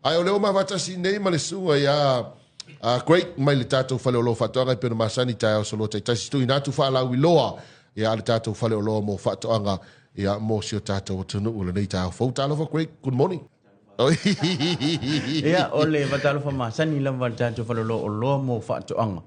Ae o lea ua ma faatasi nei ma le susuga ia Craig mai le tatou faleoloa faatoaga e pei ona masani i taeao soloa taitasi tuuina atu faalauiloa ia a le tatou faleoloa mo faatoaga ia mo si o tatou atunuu i lenei taeao fou. Talofa Craig, good morning. Ia, o le faatalofa masani lava le tatou faleoloa oloa mo faatoaga.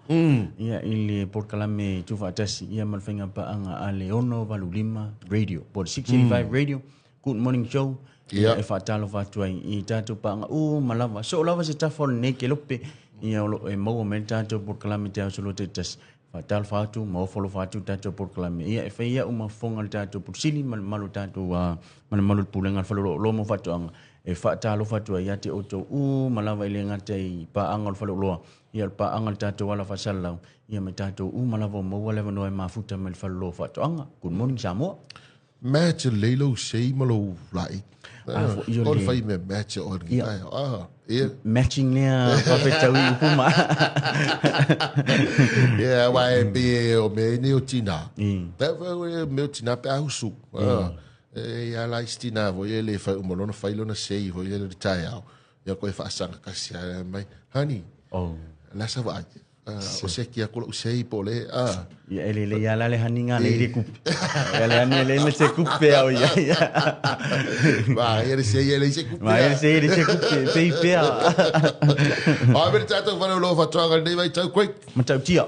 Ia, i le polokalame tuufaatasi ia ma le faigapaaga a le 685 Radio, po o le 685 Radio, Good Morning Show. Ia, e faatalofa atu ai i tatou paaga uma lava. Soo lava se tafa o lenei kelope, ia o lo o e maua mai le tatou polokalame Te Ao Soloa Taitasi. Faatalofa atu ma ofo alofa atu le tatou polokalame. Ia, e fai au ma fofoga o le tatou Pule Sili ma le mamalu o tatou, ma le mamalu o le Pulega a le Fale Oloa mo Faatoaga, e faatalofa atu ai ia te outou uma lava e le gata i paaga o le Fale Oloa, ia o le paaga o le tatou ala faasalalau, ia ma tatou uma lava o maua le avanoa e mafuta mai le Fale Oloa o Faatoaga. Good morning Samoa. Match lelei lou sei ma lou laei. Ah, foi o le fai mea match o le yeah. Ah, yeah. Matching lea whawhetau i upu ma. Yeah, wa e pe o me ni o tina. Pe me o tina pe ahusu. Ah. E ia la istina vo ye le fai umolona fai lona sei vo ye le tai au. Ia koe whaasanga kasi a mai. Honey. Oh. La sa vai. O se ki aku lau sei po le a. Ia ele le ia la le haninga le ile kupe. Ia le hani le me se kupe au ia. Ma ia le sei ia le se kupe. Ma ia le sei le se kupe pei pea. A me tatou whare o lo whatoanga nei vai tau koe. Matautia.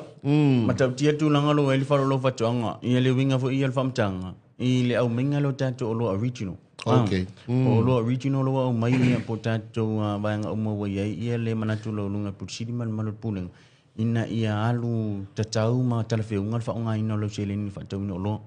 Matautia tulaga lo ai le fale o lo whatoanga. Ia le uiga foi ia le faamatalaga i le aumaiga lea o tatou oloa original. Okay. Po oloa original ua aumai ia po tatou vaega uma ua i ai ia le manatu laualuga Pule Sili ma le mamalu o le Pulega ina ia alu tatau ma talafeauga le faaaogaina o lau seleni i le faatauina o oloa.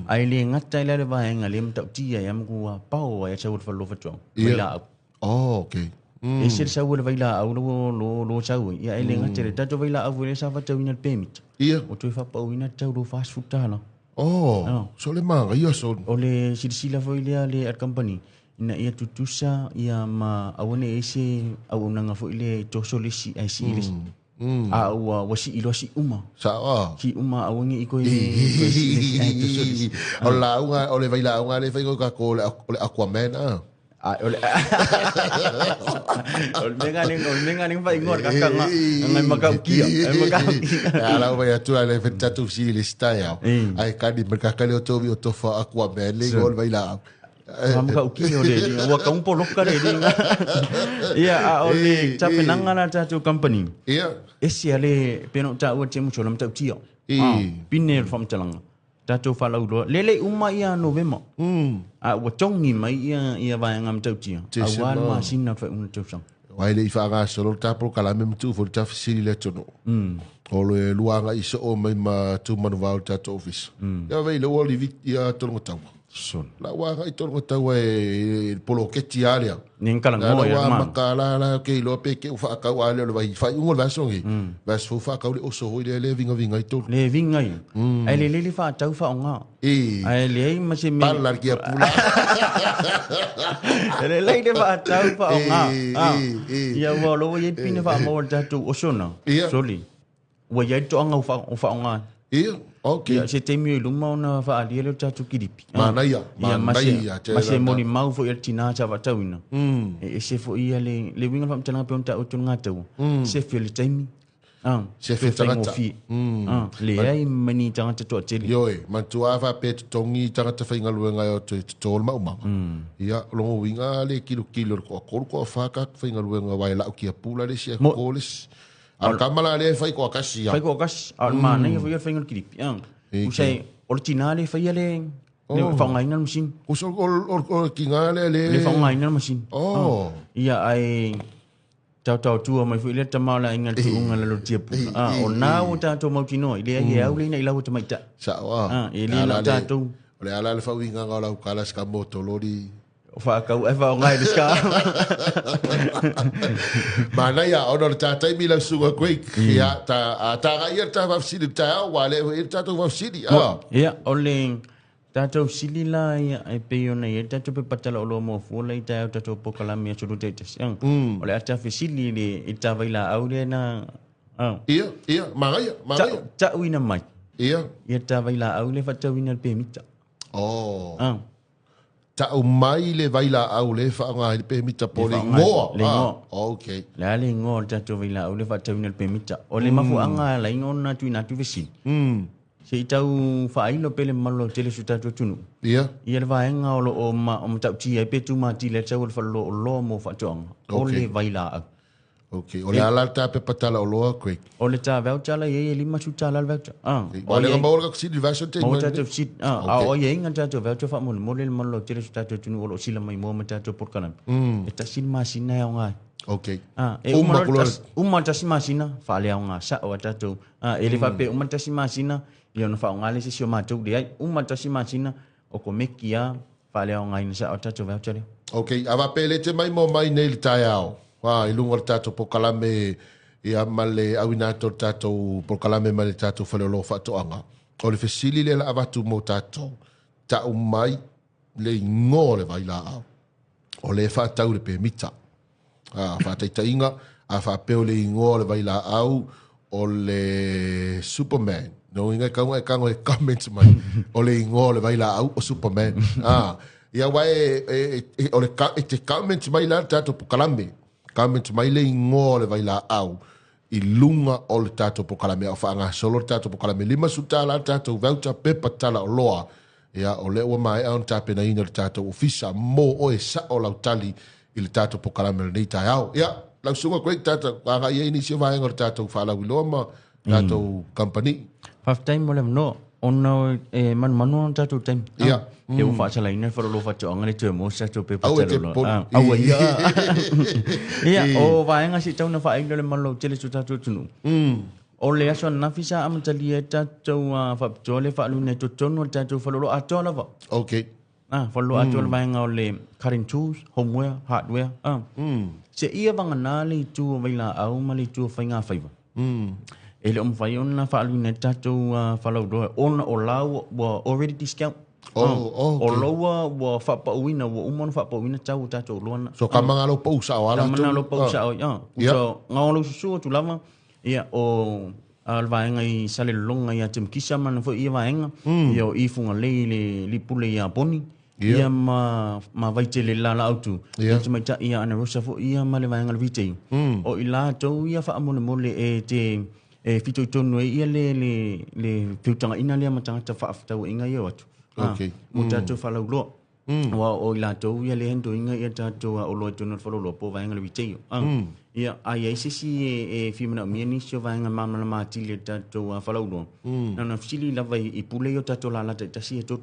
Ae le gata ai la le vaega lea e matautia ai lava ma ua pao ai a sau o le fale o faatoaga, vailaau. Oh, okay. E ese le sau o le vailaau lo lo sau ai. Ia e le gata i le tatou vailaau foi lea sa faatauina i le pemita. Ia. Ua toe faapauina le tau lo $40. Oh, so le manaia so. O le silasila foi lea le a le company ina ia tutusa ia ma aua ne i ai se auaunaga foi lea e toso le isi ae sii le isi. A ua ua sii loa sii uma. Sao a. Sii uma aua ne i toe toe sii le isi ae toso le isi. O le lauga, o le vailauga lea e fai ko o le Aquaman a. A o le o le mea le o le mea le faaigoa le kakanga ngai makaukia ai makaukia. A lau vai atu le fe tatou sili le style. Ai kani me kakale o tovi o tofa Aquaman le gol vai la. Ua makaukia o le ua kaumpo loka le linga. Ia a o le tapenaga la tatou company. Ia. Ese ale pe no taua te mutu la matautia. Pine le faamatalaga. Tatou faalauiloa. Lelei uma ia Novema. A ua togi mai ia ia vaega matautia aua le masina o le faaiuga o le tausaga. Aua e le i faagasolo le ta polokalame ma tuu foi le ta fesili i le atunuu. O le lua agai soo mai ma Tumanuvao i le tatou ofisa. Ia vei le ua livi ia Tologataua. Sole. La ua agai Tologataua e poloketi lava lea. Ni kalanoa ia ma. Maka la la ke iloa pe ke u whaakau a lea o le vai whaiunga o le vaiaso ngi. Vaiaso fou whaakau le oso hoi lea le vingavinga i tolu. Le vinga i. Ai le lele whaatau whaonga. E. Ai le ai ma se me. Pala ki a pula. Le lei le whaatau whaonga. Ia ua loa i pina whaamaua le tatou oso na. Soli. Ua i ai le toaga o faaaoga. Ia, okay. Ia, se taimi o i luma ona faaalia lea o le tatou kilipi. Manaia, manaia. Ia, ma se molimau foi a le tina sa faatauina. E ese foi ia le, le uiga o le faamatalaga pei ona taua atu i le gataua. Sefe o le taimi. Sefe tagata. Faigofie. Leai ma ni tagata toatele. Ioe, manatua a faapea e totogi tagata faigaluega e o atu e toto le maumaga. Ia, o lona uiga le kilokilo i le toatolu, toafa tagata faigaluega aua e lau kiapula le isi ae toto le isi. A o le tama la lea e fai toatasi ia. Fai toatasi, a o le manaia foi ia le faiga o le kilipi. Tusa e, o le tina lea e faia le, le faaaogaina le masini. Tusa o le tina lea le... Le faaaogaina le masini. Oh. Ia, ae taotaotua mai foi lea tama o le aiga i le tuuga i lalo o le tiapula. O na ua tatou mautinoa, e leai e au le ina i lau o tamaitai. Sao a. E le na o tatou. O le a la le faauigaga o lau tala se ka motololi. O whaakau e whao ngai le ska. Manaia, ona o le tā taimi lau susuga Greg. Ia, tā, a, tā ngai ia le tā whawhisili le taeao, wā le e le tātou whawhisili. Ah. Ia, o le tātou sili la ia, e pei ona ia, tātou pe patala o loa mua fua la i taeao tātou pokalame a sulu taitas. O le ata fesili le i tā vai la au le na. Ah. Ia, ia, manaia, manaia. Ta, ina mai. Ia. Ia tā vai la au le whatauina le pemita. Oh. Ah. Ta'u mai le vailaau lea e faaaoga ai le pemita po o le igoa. Le igoa. Okay. Le a le igoa o le tatou vailaau le faatauina le pemita. O le mafuaaga e ala ai ona tuuina atu fesili. Se i tau faailo pea le mamalu lautele o si o tatou atunuu. Ia. Ia le vaega o lo o matautia ai pe tumatila ai le sau o le faleoloa mo faatoaga, o le vailaau. Ok, o le a la le ta pepa tala oloa, Craig? O le ta voucher la i ai e $50 le voucher. Ah, o le maua le fesili voucher te maua tatou fesili. Ah, a o ai nga tatou voucher faamolemole le mamalu lautele o si o tatou atunuu o lo o sila mai moa ma tatou polokalame. E tasi le masina e aoga ai. Ok. Ah, e uma uma le tasi masina faaleaoga sao a tatou. Ah, e le faapea uma le tasi masina ia ona faaaoga lea se isi o matou leai. Uma le tasi masina o komeki a faaleaogaina sao a tatou voucher lea. Ok, a faapea e le te mai mo mai nei le taeao, a, i luga o le tatou polokalame ia ma le auina atu o le tatou polokalame mai le tatou faleoloa faatoaga, o le fesili lea la avatu mo tatou, ta'u mai le igoa o le vailaau o lea e faatau i le pemita. A, faataitaiga, a faapea o le igoa o le vailaau o le Superman. No inga e kaunga e kango e comments mai o le igoa o le vailaau o Superman. A, ia wa e, e, e, o le e te comments mai la le tatou pokalame. Comments mai le igoa o le vailaau i luga o le tatou pokalame. A o faagasolo le tatou pokalame $50 le tatou voucher pepa tala oloa. Ia, o lea ua maea ona tapenaina le tatou ofisa mo oe sa'o lau tali i le tatou pokalame o lenei taeao. Ia, lau susuga Craig, tatou agai ai nisi o vaega o le tatou faalauiloa ma tatou kamupani. Faafetai mo le avanoa ona e manumanu ona tatou taimi. Ia. E ua faasalaina le faleoloa faatoaga le toe maua se tatou pepa Aua e te taloloa. popole. Ah, aua ia. Ia, o vaega se i tau na faailo le mamalu lautele o si o tatou atunuu. O le aso ananafi sa amatalia ai tatou faapitoa le faaluina i totonu o le tatou faleoloa atoa lava. Okay. Ah, faleoloa atoa le vaega o le cutting tools, homeware, hardware. Ah. Se ia vagana le itu o vailaau ma le itu o faigafaiva. E le o mafai ona faaluina ai tatou faleoloa ona o la ua already discount. Oh, oh, okay. O loua ua faapauina, ua uma ona faapauina tau o tatou oloa na. So ka manga lo pau sao ala. Ka manga lo pau sao, ah. So, ngao lo susu atu lava. Ia, o a le vaega i Salelologa ia Timkisa ma ana foi ia vaega. Ia o i Fugalei i le Lipule ia Boni. Ia ma Vaitele i le Lalaautu. Ia tamaitai ia Ana Rosa foi ia ma le vaega o le Retail. O i latou ia faamolemole e te e fitoitonu ai ia le feutagaina lea ma tagata faafetauaiga ia o atu. Okay. Mo tatou faalauiloa. Aua o i latou ia lea e enjoy-ina ia tatou oloa i totonu o le faleoloa po o vaega o le retail. Ia, a i ai se isi e fia manaomia nisi o vaega malamalama atili o le tatou faleoloa, na ona fesili lava i pule ia o tatou lala taitasi ia e tolu.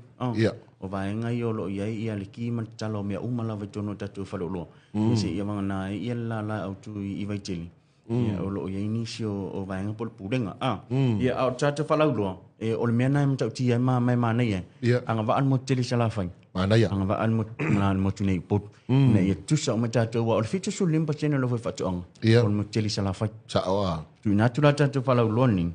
O vaega ia o lo o i ai ia le ki ma le tatalo o mea uma lava i totonu o tatou faleoloa. Ia seia vagana ai ia le lala autu i Vaitele. Ia, o lo o i ai nisi o vaega po o le pulega. Ia, a o le tatou faalauiloa, e, o le mea lena e matautia ai ma, ma e manaia ai. Agavaa le motu tele i Salafai. Manaia. Agavaa le motu, le motu nei i Upolu. Ina ia tutusa uma tatou, aua o le 75% o le aufaifaatoaga, o le motu tele i Salafai. Sao a. Tuuina atu la tatou faalauiloa lenei,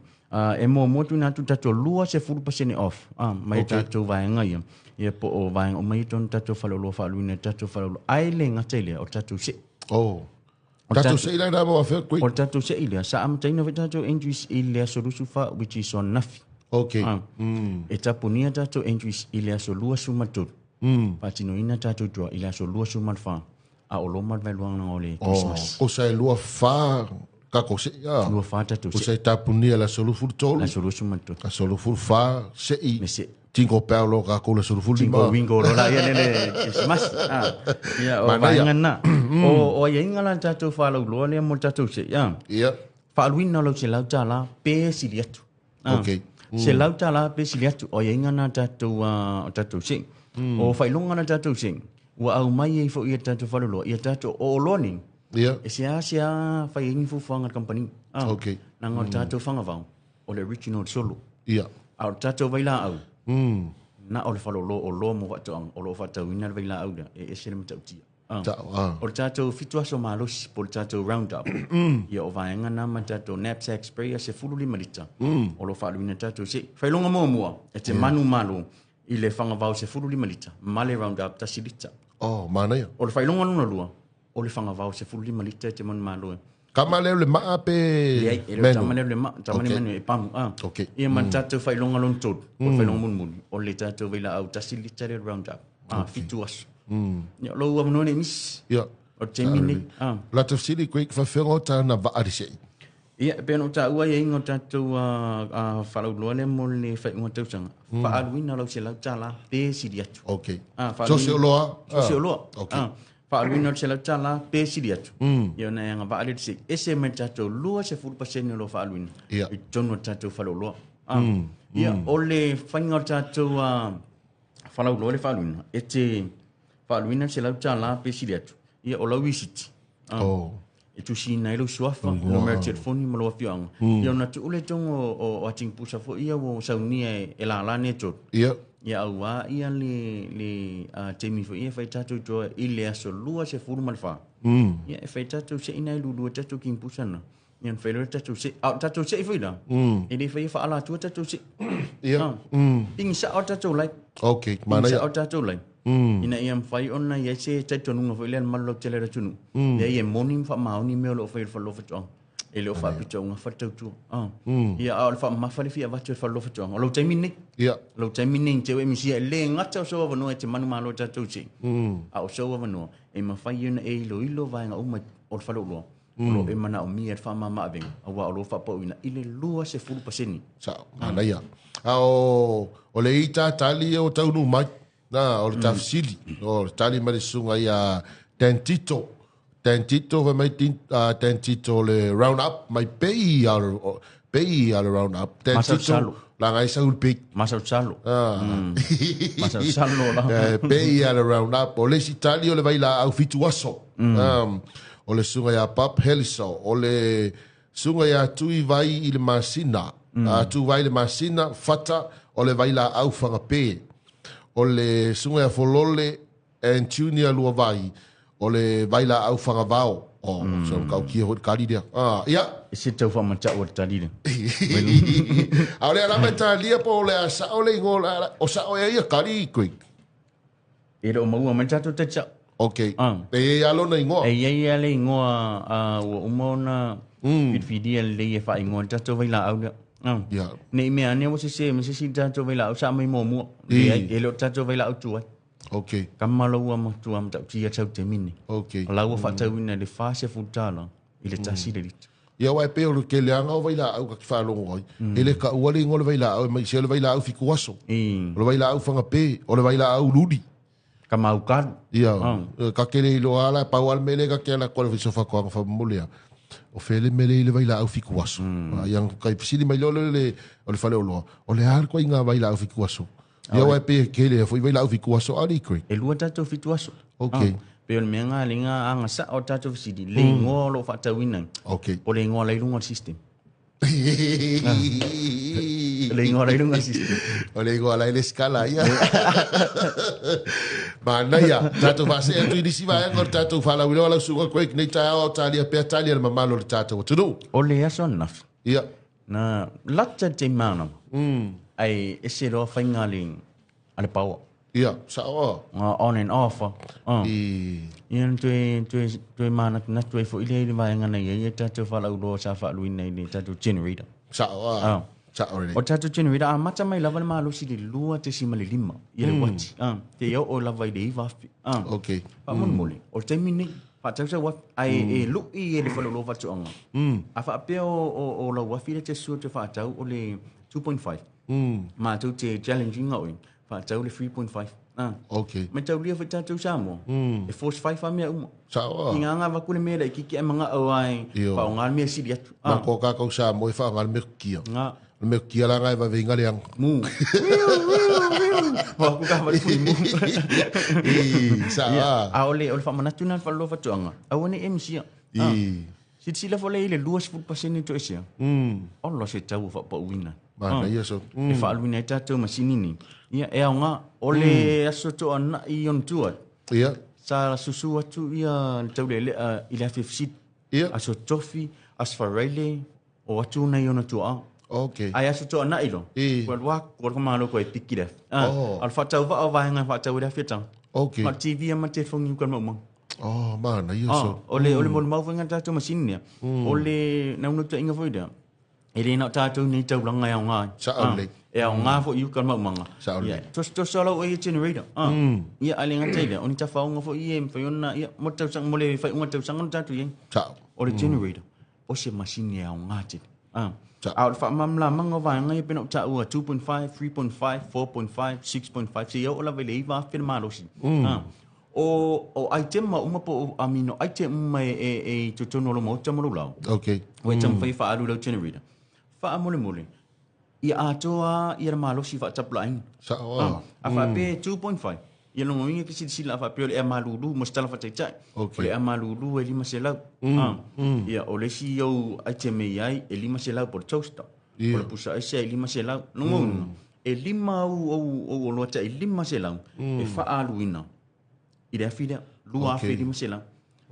e muamua tuuina atu le tatou 20% off, mai tatou vaega ia, ia po o vaega uma ia i totonu o tatou faleoloa faaluina i tatou faleoloa. Ae le gata i lea, o le tatou see. Oh. Tatou sei la na mo afea kui. O le tatou sei lea, sa amataina foi tatou entries i le aso 24, which is on Nafi. Okay. E tapunia tatou entries i le aso 23. Faatinoina tatou draw i le aso 24. A o loma le vaeluaga o le Christmas. Oh, o sa e lua wha kako sei. Ah. Lua wha tatou sei. O sa e tapunia le aso 23. Aso 23. Aso 24 sei. Le sei. Jingle bell lo ka le aso 25. Jingle wingo lo la ia le Christmas. Ah. Ia o vaega na. O aiaiga la tatou faalauiloa lea mo le tatou sei. Ah. Ia. Faaluina o lau $100 pe sili atu. Okay. $100 pe sili atu o aiaiga na tatou o tatou sei. O faailoga na tatou sei. Ua aumai ai foi ia tatou faleoloa ia tatou o oloa nei. Ia. E seasea fai ai ni fuafuaga a le kamupani. Okay. Leaga o le tatou fagavao o le original solo. Ia. A o le tatou vailaau, na o le faleoloa oloa mo faatoaga o lo o faatauina le vailaau lea, e ese le matautia. Tau, ah. O le tatou 7 aso malosi po o le tatou round up, ia o vaega na ma tatou knapsack sprayer 15 lita, o lo o faaluina tatou se. Faailoga muamua, e te manumalo i le fagavao 15 lita ma le round up 1 lita. Oh, manaia. O le faailoga lona lua, o le fagavao 15 lita e te manumalo ai. Tama lea o le maa pe Leai, e le o tama lea o le maa, tama le manu e pamu. Ah. Okay. Ia ma le tatou faailoga lona tolu, o le faailoga mulimuli, o le tatou vailaau 1 lita lea o le round up. 7 aso. Ia, o lou avanoa nei misi. Ia. O le taimi nei. La te fesili koe, faafefea o ta na vaa le se'i? Ia, e pei ona ou taua aiaiga o tatou faalauiloa lea mo le faaiuga tausaga, faaaluina lau $100 pe sili atu. Ok. So se oloa? So se oloa. Ok. Faaaluina o le $100 pe sili atu. Ia, ona e agavaa lea i le se'i. Ese mai le tatou 20% o lo o faaaluina i totonu o le tatou faleoloa. Ia, o le faiga o le tatou faalauiloa le faaaluina, e te faaaluina le $100 pe sili atu, ia, o lau risiti. E tusiina ai lou suafa, numera telefoni ma lou afioaga. Ia ona tuu lea i totonu o atingipusa foi ia ua saunia e lala nei e tolu. Ia auā ia le taimi foi ia e fai tatou i tua i le aso 24. Ia e fai tatou se'i na e lulua tatou kingipusa na. Ia ona fai loa tatou se'i. A o tatou se'i foi la, e le faia faaalatua tatou se'i. Pigi sao tatou lai. Ok, Pigi sao tatou lai. Ina ia mafai ona i ai se talitonuga foi lea i le malu lautele o le atunuu. Leai e moni ma faamaoni mea o lo o fai e le Faleoloa Faatoaga. E le o faapitoaugafa le tautua. Ia, a o le faamamafa le fia avatu e le Faleoloa Faatoaga. O lou taimi lenei. O lou taimi lenei, te i ua e misia, e le gata o sou avanoa e te manumalo i tatou se'i, a o sou avanoa e mafai ona e iloilo vaega uma o le faleoloa o lo o e manaomia le faamama-avega, aua o lo o faapauina i le 20%. Sao, manaia. A o le ita tali o taunuu mai. Na, o le tafesili, o le tali mai le susuga ia Dan Tito. Dan Tito, fai mai Dan Tito le round up, mai pei a pei a le round up. Dan Tito, la ngai sa ul pei. Masalosalo. Masalosalo la. Pei a le round up. O le isi tali o le vai la au fitu aso. O le susuga ia Bob Heliso, o le susuga ia Tui Vai i le masina. Tui Vai i le masina, Fata, o le vai la au whangape. O le susuga ia Folole Antunia Luavai, o le vai la au whangavao. O, so kau kia hoi kari lea. Ia. E se tau whamatau o le tali lea. A o le alama e talia po o le a sao le ingoa, o sao e ia kari, Greg. E le o maua mai tatou tali sao. Ok. E i ai lava lona igoa. E i ai lava le igoa ua uma ona filifilia lelei e faaigoa i le tatou vailaau lea. Ne i mea ane ua sese ma se isi tatou vailaau sa aumai muamua. Leai, e le o le tatou vailaau tuai. Ok. Kama lau matua matautia tau taimi nei. Ok. O la ua faatauina i le $40 i le tasi le lita. Ia aua e pei o le keleaga o vailaau ka te faalogo ai. E le taua le igoa o le vailaau e mai se o le vailaau fikuaso. O le vailaau whangape, o le vailaau luli. Ka maukalu. Ia, ka kele iloa ala, pau ala mele ka ke ala koa le whaisofa koanga whamamole a. O fele mele i le vailaau fikuaso. Ia kai fisili mai leo le o le fale o loa. O le ala koa i ngā vailaau fikuaso. Ia aua e pei e kele foi vailaau fikuaso ali koe. E lua tatou fituaso. Ok. Pe o le mea ngā le ngā anga sa o tatou fisili, le ingoa o lo whaatauina. Ok. O le ingoa lai lunga o le system. Le ingoa lai lunga o le system. O le ingoa lai le skala ia. Manaia, tatou faasee atu i nisi vaega o le tatou faalauiloa lau susuga Craig nei taeao ao talia pea talia le mamalu o le tatou atunuu. O le aso ananafi. Ia. Na lata te manama. Ai ese loa faiga a le paoa. Ia, sao. Nga on and off. Ia na toe manatunatu ai foi lea i le vaega na i ai e tatou faalauiloa sa faaluina i le tatou generator. Sao. Sao lelei. O tatou generator amata mai lava le malosi i le 2.5 ia le uati. Te ia oo lava i le 9,000. Ok. Faamolemole, o le taimi nei, faatausau afi, ae e lui e le faleoloa faatoaga. A faapea o lau afi lea te sua te faatau o le 2.5. Matou te challenge ina oe, faatau le 3.5. Ok. Mai taulia foi tatou Samoa. E force 5 a mea uma. Sao. I ngā ngā vaku le mea lei kiki ai manga o ai, whaonga le mea sili atu. Ma ko kākou Samoa e whaonga le mea kukia. Ngā. Le mea kukia la ngai vave inga leanga. Mu. Wa ku ka wale fui mu. I, sao. A o le whamanatu nā whalolo whatuanga. Aua ne MC. I. Silasila foi lea i le 20% to ese. Ola se tau o faapauina. Manaia so. E faaluina ai tatou masini nei. Ia, e aoga, o le aso toanai ona tua. Ia. Sa susu atu ia le taulealea i le afi fesili. Ia. Aso Tofi, aso Faraile, o atu nei ona tuaa. Ok. Ai aso toanai lo. I. Ua lua atu, ua malo koe piki le afi. Oh. A o le faatauvaa o vaega e faatau ai le afi e taga. Ok. Ma le TV ma le telefoni uka le maumau. Oh, manaia so. O le molimau foi ngā tatou masini nea. O le naunautai foi lea. E le na o tatou nei taulaga e aoga ai. Sao lelei. E aoga foi i uka o le maumaga. Sao lelei. Ia, tosatosa lau oe i generator. Ia, ae le gata i lea, o ni tafaoga foi ia e mafai ona, ia, mo le tausaga, mo le faaiuga o le tausaga na tatou i ai. Sao. O le generator, o se masini e aoga tele. Sao. A o le faamalamalamaga o vaega ia pei ona ou taua, 2.5, 3.5, 4.5, 6.5, seia oo lava i le 9,000 le malosi. O aitema uma po o amino aite uma e i totonu o lou maota ma lou lao. Okay. Ua e taumafai e faaalu i lau generator. Faamolemole, ia atoa ia le malosi faatapulaaina. Sao ah. A faapea e 2.5, ia lona uiga e te silasila a faapea o le ea malulu mo se tala faataitai. Okay. O le ea malulu e 500. Ia, o le isi ou item e i ai e 500 po o le toaster. Ia. O le pusa aisa e 500. Lona uiga, e lima au ou oloa tai 500 e faaaluina i le afi lea, 2,500.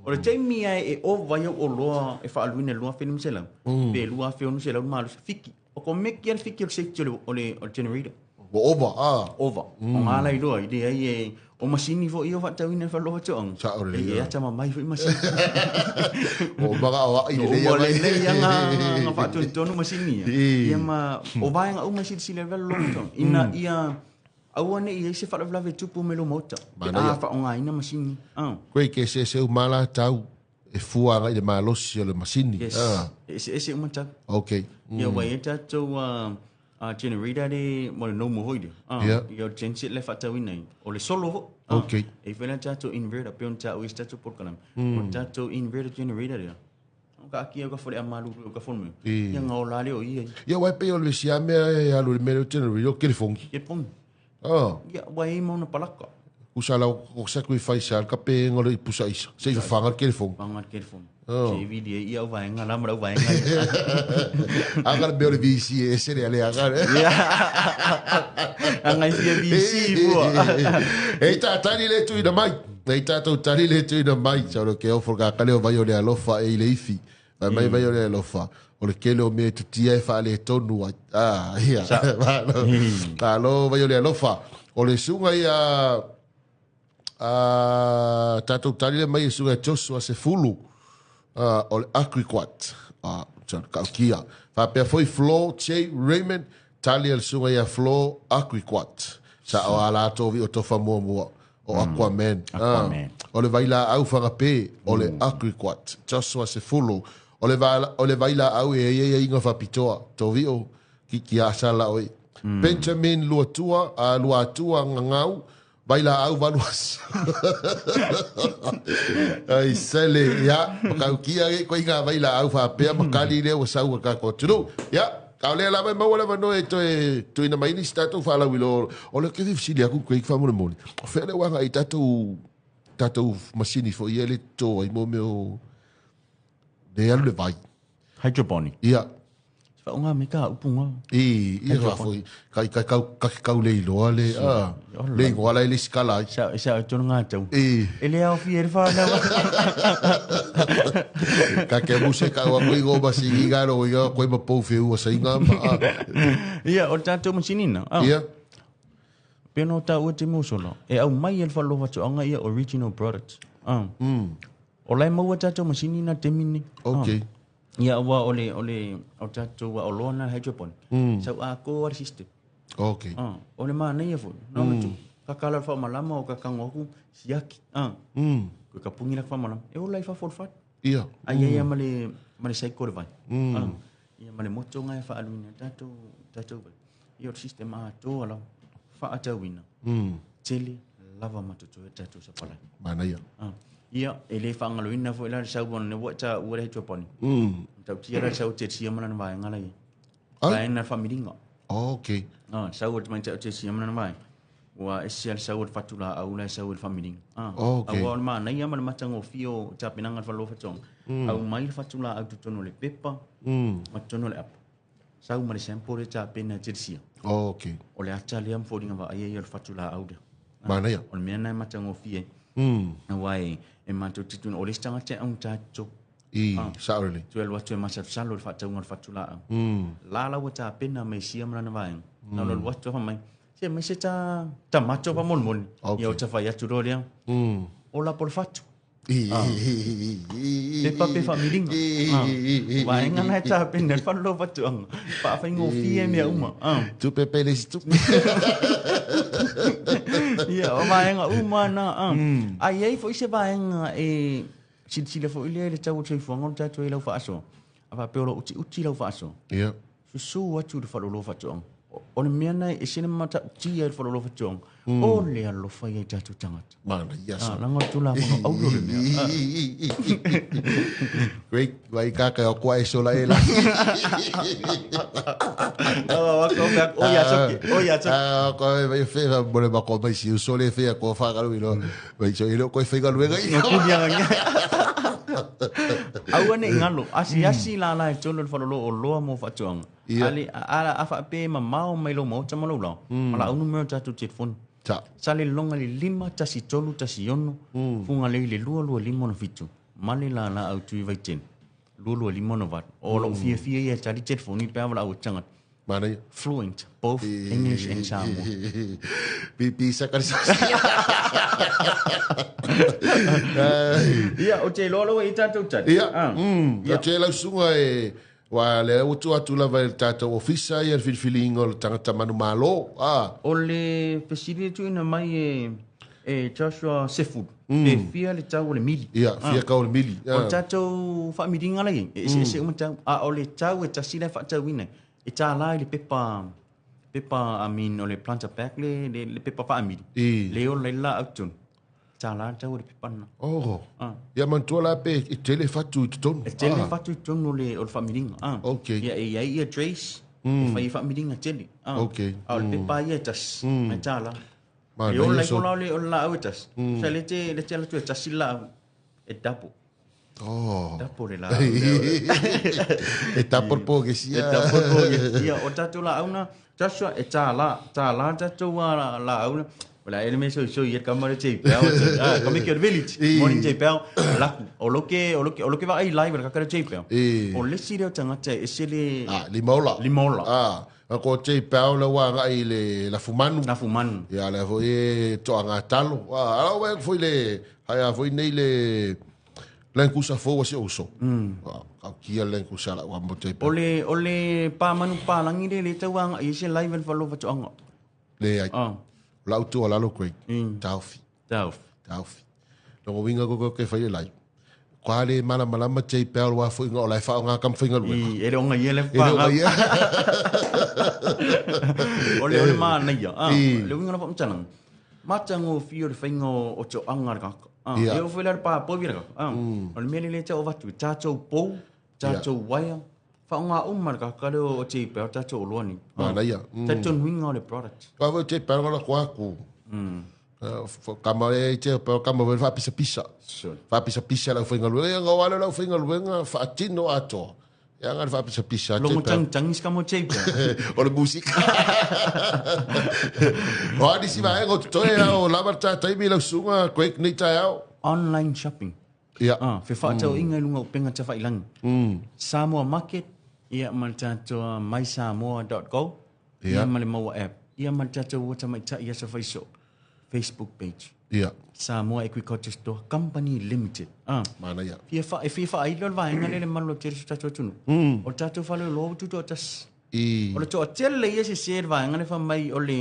O le taimi lava e ova ai au oloa e faaaluina i le 2,500, pe 2,600 le malosi, fiki. O komeki lava le fiki o le safety o le generator. Ua ova, ah. Ova. O ngā la iloa, i leai e, o masini foi ia o faatauina i le faleoloa faatoaga. Sao lelei, E atamamai foi masini. Ua uma ga o ai lelei Ua lelei lava nga faatonutonu masini ia. Ia ma, o vaega uma e silasila i le faleoloa faatoaga, ina ia aua ne i i ai se faalavelave e tupu mai lou maota, pe a faaaogaina masini. Koe ke eseese uma lava tau e fua agai i le malosi o le masini. Yes. E eseese uma tau. Okay. Ia ua i ai tatou generator le mo le normal foi lea. Ia o le genset la e faatauina ai. O le solo foi. Okay. E i ai foi la tatou inverter pei ona taua i se tatou polokalame. O le tatou inverter generator lea, o ka aki au ka fole a malulu au ka fole mai. Ia nga ola lea o ia. Ia ua e pei o le isi lava mea e alu i le mea lea o generator, o telefoni. Telefoni. Ia, ua i ai ma ona palaka. Usa lau o sacrifice al ka pe ngolo i pusa isa. Se i whanga le telefoni. Whanga le telefoni. Se i vili ai ia au vaenga la ma lau vaenga. Anga le mea o le VC e ese le ale anga. Anga i fia VC pua. Ei tā tari le tuina mai. Ei tātou tari le tuina mai. Sa oro ke ofo ka kale o vai o le alofa e i le ifi. Vai mai vai o le alofa. O le kele o mea e tutia e whaale tonu ai. Ah, ia. Malo. Malo vai o le alofa. O le sunga ia tātou tari le mai e sunga e Joshua Sefulu. O le Agriquat. Kaukia. Whapea foi Flo J. Raymond. Tali le sunga ia Flo Agriquat. Sa o ala atovi o tofa mua mua. O Aquaman. Aquaman. O le vaila au whangape. O le Agriquat. Joshua Sefulu. O le vaila au e ia inga whapitoa. Tovi o ki asala oi. Benjamin Luatua, Luatua Ngangau, vaila au valuas. Ai sele, ia, makaukia e koe ngā vaila au whapea, makali lea ua saua ka ko tunu. Ia, ka lea lava e maua lava no e toe tuina mai ni si tātou whalau i lo. O le kevi whisili aku koe i whamone moni. O whea le wanga i tātou masini fo i ele tō ai mō meo le alu le vai. Hydroponic. Ia. Whaonga me ka upunga. I ra foi kai kai kau ka kau le iloa le a le ingoa la le sikala. Sa sa tonu ngā tau. I. E le ao fie le whanau. Ka ke muse ka wa koi go basi i ngā ro i ngā koe ma pou whiu a sa inga ma. Ia, o tātou masini na. Ia. Peno tā ua te musola. E au mai e le whalova tuanga ia original product. O lai maua tātou masini na te mini. Okay. Ia ua o le o tātou o loa na hydroponic. Sau a ko ar system. Okay. O le mana ia foi. No tu ka kala fa malama o ka kango ku siaki. Ko ka pungi la fa malama. E o lai fa fol fat. Ia. Ai ia male male sai ko vai. Ia male moto ngai fa aluina tātou tātou vai. Ia o system a to ala fa atauina. Tele lava matoto e tātou sa pala. Mana ia. Ia, e le whangaloina fo ila sau bona ne wata ua le hydroponic. Tau tia ra sau te tia mana vai ngala ia. Vai na familinga. Okay. Sau te mai tau te tia mana vai. Ua e sia sau te fatula au la sau te familinga. Okay. Au ma nei ama matango fio tapinanga fa lo fatong. Au mai fatula au tutono le pepa. Ma tutono le app. Sau ma le sample le tapena te tia. Okay. O le ata le am folinga va ai ia le fatula au de. Mana ia. O le mea na matango fie. Wai e mātou tituna o le stanga te au tātou. I, saorele. Tu elu atu e masa salo le whataunga le whatula au. La la ua tā pena me sia mana vaenga. Nā lo atu fa mai. Se mai se tā mato pa mon mon. Okay. Ia o tā whai atu roa lea. O la po le whatu. Pepa pe faamiliga. O vaega na e tapena e le fale o fatuaga. Faafaigofie ai mea uma. Tupe pe le isi tupe. Ia, o vaega uma na. A i ai foi se vaega e silasila foi lea i le tau o le soifuaga o le tatou i lau faasoa. A faapea o lo o utiuti lau faasoa. Ia. Susu atu i le faleoloa faatoaga. O le mea na e ese le matautia i le faleoloa faatoaga, o le alofa ia i tatou tagata. Manaia sa. Leaga o le Tulafono auro le mea. Great, vai kaka o kua eso la ela. O ia soke, o ia soke. Ah, ko vai fe va bole ba ko mai si uso le fe ko fa galu ilo. Vai so ilo ko fe galu ga. Aua ne i galo, asiasi lala i totonu o le faleoloa o oloa mo faatoaga. Ia. Ale, a, a faapea e mamao mai lou maota ma lou lao, ma lau numera o tatou telefoni. Sa. Sa le loga i le 5 1 3 1 6, Fugalei i le 2 2 5 6 7, ma le lala autu i Vaitele, 2 2 5 6 8. O lou fiafia ia e tali telefoni pe a valaau atu tagata. Manaia. Fluent, both English and Samoa. Pipi sa kalisa. Ia, ou te iloa lou e i tatou tali. Ia, Ah. o te lau susuga e wa le ua tuu atu lava i le tatou ofisa ia le filifiliga o le tagata manumalo. Ah. O le fesili e tuuina mai e, e Joshua Sefulu, pe fia le tau o le mili. Ia, fia kau le mili. O le tatou faamiliga la i ai, e eseese uma tau. A o le tau e tasi la e faatauina, e tālā i le pepa, pepa, I mean, o le planter pack le, le, le pepa faamili. I. Le ola i le laau totonu. Tālā le tau o le pepa lena. Oh. Ah. Ia manatua la pe e tele fatu i totonu. E tele fatu i totonu o le, o le faamiliga. Ah. Okay. Ia, e i ai ia trays, e fai ai faamiliga tele. Ah. Okay. A o le pepa ia e tasi, e tālā. Manaia E ola so- ifo la o le, o le laau e tasi. Sa le te, le te ala atu e tasi le laau, e double. Oh. Double le laau. E tapo po ke E sia. double po ke Ia, o tatou laau na, Joshua, e tālā, tālā tatou laau na. Wala ele me so so ia kama le te pau. Ah, kame ke village. Morning te pau. Laku. O loke o loke o loke va ai live ka kare te pau. I. O le si leo tangata e se le Ah, limaola. Limaola. Ah, a ko te pau la wa ngai le la fumanu. na fumanu. Ia le foi e toa ngā talo. Ah, ala wa foi le hai a foi nei le lenkusa fo wa se oso. Ah, kau kia lenkusa la wa mo te O le o le pa manu pa langi le le tau anga i se live le falo fatoanga. Le ai. Ah, La utu ala lo koe. Taufi. tau. Taufi. Longo winga ko ke fai le lai. Kwa le mala malama te pau wa foi ngā o lai wha o ngā kam whainga lue. I e le onga ia le E pa. le o ia. O le o le mana ia. Ah, I. le winga na whamtana. Mata ngō whio le whainga o toanga le kaka. Ah, Ia. e o whaila le pā pō vira kaka. Ah, o le mea le le tau o vatu, tātou pou, tātou waia, whaonga uma le kaka le o te ipe, o tātou o loa ni. Ah, Mana ia. Tātou nuinga o le product. Kwa foi te pau la kwa ku. Kama e te pau kama foi fa pisa pisa. Sure. Fa pisa pisa la whainga lue. Ia ngā wale la whainga lue ngā whaatino atoa. Ia ngā fa pisa pisa. te Longo pau. tang tangis ka mo te ipe. O le musika. O ani si vaega o totoe o lava tā taimi lau susuga Craig nei taeao. Online shopping. Ia. Ah, fe whaatau inga i lunga o penga te whailangi. Samoa Market, ia ma le tātou mysamoa.go, ia ma le maua app, ia ma le tātou ua tamaitai ia sa whaiso, Facebook page. Ia. Samoa Agriculture Store Company Limited. Ah. Mana ia. Fia wha, e fia wha ailo le vaenga le le malu o tere so tātou atunu. O le tātou whale o loa tutu o tas. I. O le toa tele ia se se le vaenga le wha mai o le,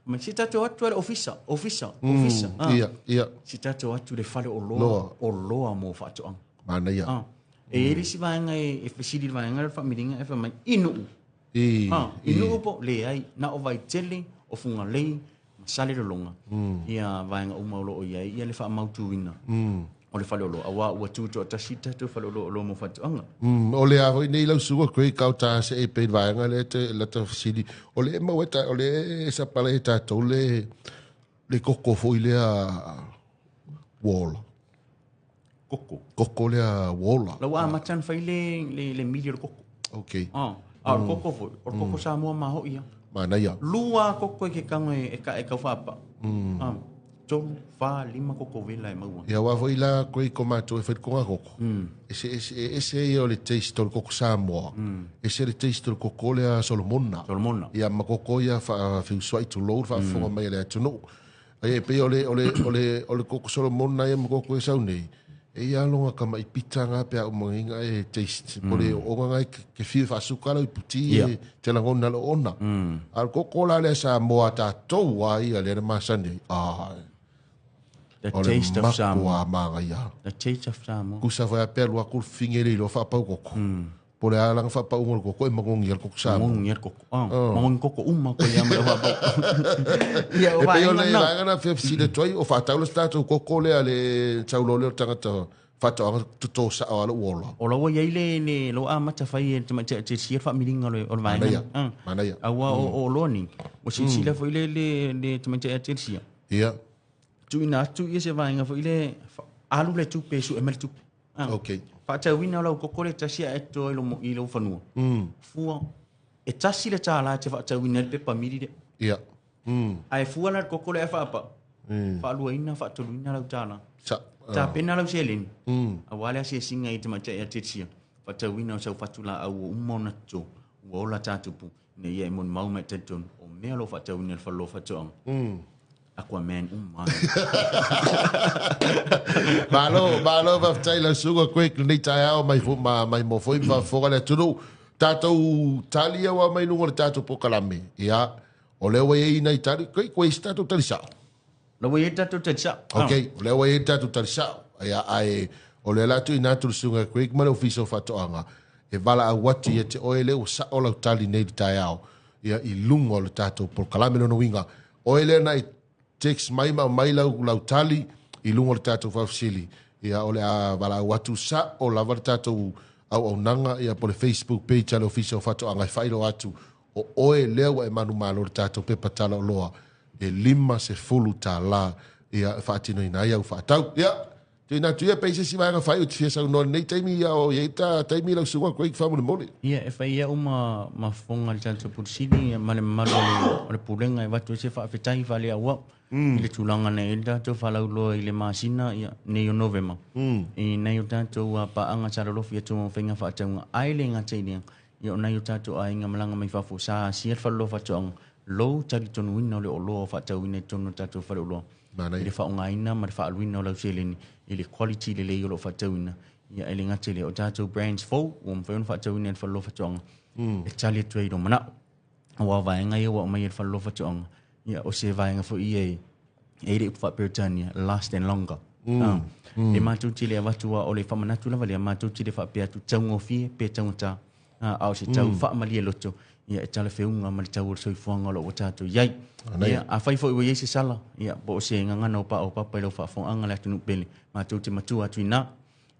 mai se tātou atu ale ofisa, ofisa, ofisa. Ah. Ia, ia. Se tātou atu le whale o loa, Loa. o loa mō whaatoanga. Mana ia. Ah. E ere si vaenga e, e fesili le vaenga le whaamiringa e wha mai inu. I. Ah, inu po le ai, na o vai tele, o funga lei, ma sale le longa. Ia vaenga uma o loo ia, ia le wha mautuina. O le whale o loa, awa ua tū toa tasi tātou whale o loa o loa mō whaatoanga. O le a foi nei lau susuga Craig kau tā se e pe vaega le te la te fesili. O le e mau e ta o le e sa pala e tātou le le koko foi lea wola. Koko. Koko lea wola. Lau a matan whai le, le, le mili o le koko. Okay. Ah, a o le koko foi, o le koko Samoa maho ia. Mana ia. Lua koko e ke kango e, e ka e kau whaapa. Ah, tolu, wha, lima koko vela e maua. Ia wā foi la koe ko mātou e whai konga koko. Ese, ese, ese ia o le taste o le koko Samoa. Ese le taste o le koko lea Solomona. Solomona. Ia ma koko ia wha whiusuai tu lou, wha whafonga mai le atunuu. Ai e pei o le, o le, o le, o le koko Solomona ia ma koko e sau nei. E ia longa ka mai pita ngā pea o manginga e taste. Mm. Pole o ngā ke fia whaasuka lau puti yeah. e te langona lo ona. Mm. A koko la lea sa moa tātou a ia lea na masani. Ah. The taste of Samoa. The taste of Samoa. Kusa whai a pea lua kul fingere i lo whaapau koko. Mm. Po le a langa whaapau ngol koko e magongi al koko Samoa. Magongi al koko. Oh. Oh. Magongi koko uma ko ia mai whaapau. Ia o vaenga. E pei o le vaenga na whia toi o whaataula se tātou koko lea le taulo leo tangata whaatoanga toto sa o ala uola. O laua iai le le lo a mata whai e te te te sia whaamiringa o le vaenga. Manaia. Manaia. Aua o o loa ni. O sila foi le le le te te te sia. Ia. Tuuina atu ia se vaega foi le alu le tupe sue mai le tupe. Ah. Okay. Faatauina o lau koko le tasi ae totoe i lo i lou fanua. Fua e tasi le tālā e te faatauina ai le pepa miri lea. Ia. Ae fua la le koko lea e faapau. Faaluaina faatoluina lau tālā. Sa. Tapena lau seleni. Aua le asiasiga i tamaitai ia Tetia. Faatauina o sau fatu laau ua uma ona toto ua ola tatupu. Ina ia e molimau mai talitonu, o mea o lo o faatauina i le fale o faatoaga. Aquaman uma. Malo, malo faafetai lau susuga Greg lenei taeao mai fo ma mai mo foi ma faafofoga le atunuu. Tatou tali au a mai luga o le tatou polokalame. Ia, o lea ua i ai nai tali, Greg, ua i ai se tatou tali sao? La ua i ai tatou tali sao. Ok, o lea ua i ai tatou tali sao. Ia, ae o lea la tuuina atu le susuga Greg ma le Ofisa o Faatoaga e valaau atu ia te oe lea ua sao lau tali nei i le taeao ia i luga o le tatou polokalame. Lona uiga, oe lea na e text mai ma aumai lau, lau tali i luga o le tatou faafesili, ia o le a valaau atu sao lava le tatou auaunaga ia po le Facebook page a le Ofisa o Faatoaga e faailoa atu O oe lea ua e manumalo i le tatou pepa talaoloa e $50 ia e faatinoina ai au faatau. Ia, tuuina atu ia pe i se isi vaega faaiu e te fia saunoa i lenei taimi ia o i ai ta taimi lau susuga Craig faamolemole. Ia, e fai au ma, ma fofoga i le tatou Pule Sili ma le mamalu o le, o le Pulega e avatu ai se faafetai faaleauau mm. i le tulaga na i ai le tatou faalauiloa i le masina ia, nei o Novema. Mm. I nai o tatou paaga sa lolofi atu ma faiga faatauga ai le gata i lea Ia o nai o tatou aiga malaga mai fafo sa asia le faleoloa faatoaga, lou talitonuina o le oloa o faatauina i totonu o le tatou faleoloa Manaia. i le faaaogaina ma le faaaluina o lau seleni i le quality lelei o lo o faatauina. Ia e le gata i lea, o tatou brands fou ua mafai ona faatauina e le faleoloa faatoaga e tali atu ai i lou manao. Aua o vaega ia ua aumai e le faleoloa faatoaga, ia o se vaega foi ia e e i le upu faa-Peretania, last and longer. Mm. Mm. E matou te le avatu a o le faamanatu lava lea, matou te le faapea atu taugofie pe taugata, a o se tau mm. faamalie loto, ia e talafeauga ma le tau o le soifuaga o lo o ua tatou i ai. Ia, afai foi ua i ai se sala, ia, po o se gagana o paa o papa i lau faafofogaaga le atunuu pele, matou te matua atu i ina,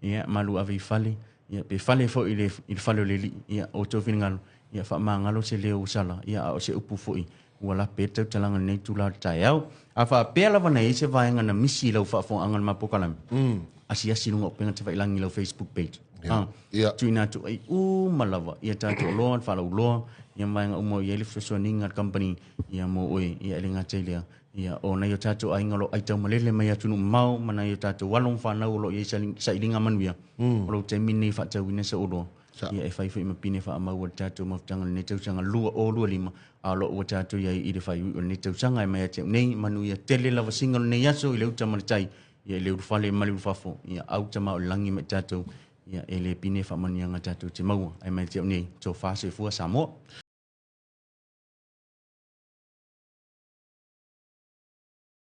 ia, malu ave i fale, ia, pe fale foi i le, i le fale o le alii, ia, o outou finagalo, ia, faamagalo se leo ua sala, ia, a o se upu foi ua lape ai le tautalaga i lenei itula o le taeao. A faapea lava na i ai se vaega na misi i lau faafofogaaga i le ma polokalame, asiasi i luga o upega tafailagi i lau Facebook page. Yeah. Yeah. Tuuina atu ai uma lava ia tatou oloa, le faalauiloa, ia ma vaega uma o i ai le fesoasoaniga a le company ia mo oe, ia e le gata i lea, ia o nai o tatou aiga o lo o aitaumalele mai atunuu mamao ma nai o tatou alo ma fanau o lo o i ai sailiga manuia, o lou taimi lenei e faatauina se oloa. Ia e fai foi ma pine faamau a le tatou mafutaga i lenei tausaga 2025, a o lo o ua tatou i ai i le faaiuiu o lenei tausaga e mai ia te au nei, manuia tele lava singa o lenei aso i le uta ma le tai, ia i le ulufale ma le ulufafo, ia au tama o le lagi ma i tatou, ia e le pine faamanuiaga tatou te maua. Ae mai ia te au nei, tofa soifua Samoa.